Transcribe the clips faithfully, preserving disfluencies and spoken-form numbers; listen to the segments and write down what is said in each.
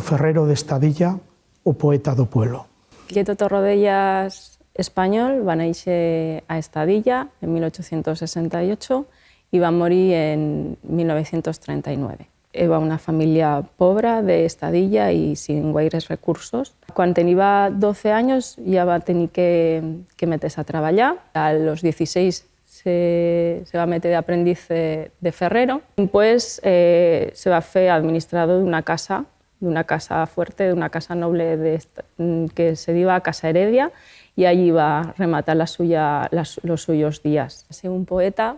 Ferrero d'Estadilla, o poeta d'o pueblo. Cleto Torrodellas espanyol va néixer a Estadilla en mil ochocientos sesenta y ocho y va morir en mil novecientos treinta y nueve. Eba una familia pobra d'Estadilla y sin guaires recursos. Cuan teniba doce anyos ya va tenir que, que meter-se a traballar. A los dieciséis se, se va meter d'aprendiz de, de ferrero. Dimpués, eh, se va fer administrador d'una casa, d'una casa fuerte, d'una casa noble de est-, mm, que se diba Casa Heredia, y allí va rematar la suya, las, los suyos días. Va ser un poeta,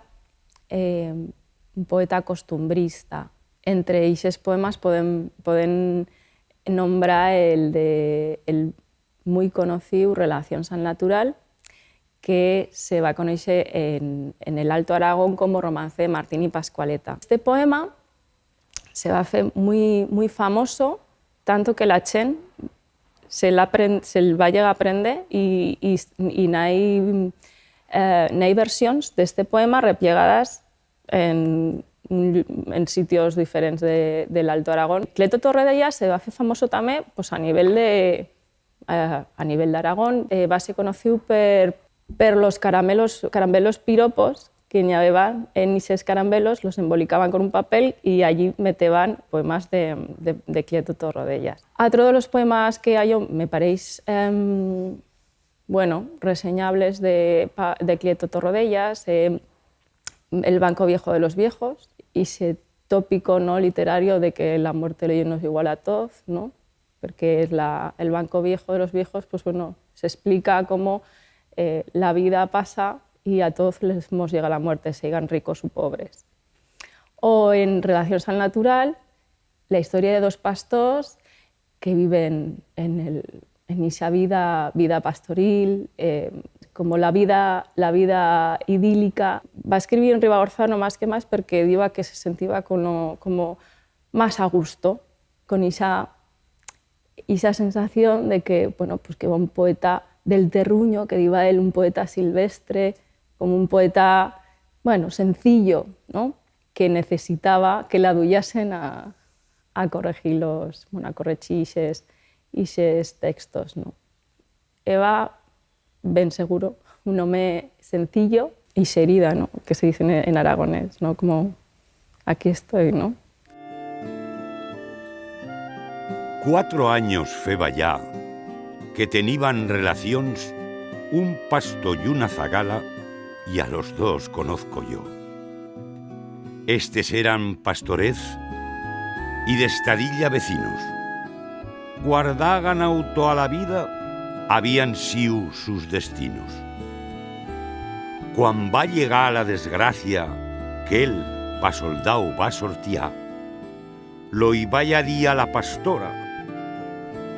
eh, un poeta costumbrista. Entre ixes poemas podem, podem nombrar el de, el muit conociu Relacions al natural, que se va conoixer en, en el Alto Aragón como Romance de Martín y Pascualeta. Este poema se va fer muit, muit famoso, tanto que la chent se l'apren-, se'l va llegar a aprender y, y, y n'hai, eh, n'hai versions d'este poema replegadas en, en sitios diferents de, de l'Alto Aragón. Cleto Torrodellas se va fer famoso tamé, pues, a nivel de, eh, a nivel d'Aragón. Eh, va ser conociu per, per los caramelos, carambelos piropos que n'i habeba en ixes carambelos, los embolicaban con un papel y allí meteban poemas de, de, de Cleto Torrodellas. Atro de los poemas que a yo me pareix, em, bueno, resenyables de, pa-, de Cleto Torrodellas, eh, El banco viejo de los viejos, ixe tópico, no, literario de que la muerte le ye igual a toz, no? Porque es la, el banco viejo de los viejos, pues bueno, s'explica cómo, eh, la vida pasa y a toz les mos llega la muerte, seigan ricos u pobres. O en Relacions al natural, la historia de dos pastors que viven en el, en ixa vida, vida pastoril, eh, como la vida, la vida idílica. Va escribir en ribagorzano más que más perque diba que se sentiba como, como más a gusto, con ixa, ixa sensación de que, bueno, pues que un poeta del terruño, que diba él, un poeta silvestre, como un poeta, bueno, sencillo, no? Que necesitaba que l'aduyasen a, a corregir los, bueno, a corregir ixes, ixes textos, no? Eba, ben seguro, un home sencillo y xerida, no? Que se dice en, en aragonés, no? Como, "Aquí estoy", no? Cuatro anyos feba ya que teniban relacions un pastor y una zagala, y a los dos conozco yo. Estes eran pastorez y d'Estadilla vecinos. Guardar ganau toa la vida habían siu sus destinos. Cuan va llegar la desgracia que él pa soldau va sortiar, lo i vaya dir a la pastora,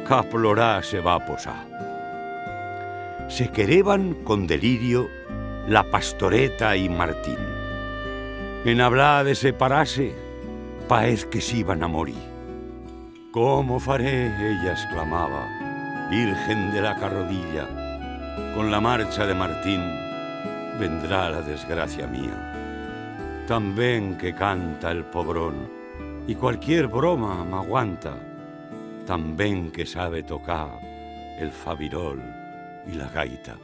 qu'a plorar se va posar. Se quereban con delirio la pastoreta y Martín. En hablar de separar-se, paez que s'iban a morir. Cómo faré, ella exclamaba, Virgen de la Carrodilla, con la marcha de Martín vendrá la desgracia mía. Tan ben que canta el pobrón, y cualquier broma m'aguanta, tan ben que sabe tocar el fabirol y la gaita.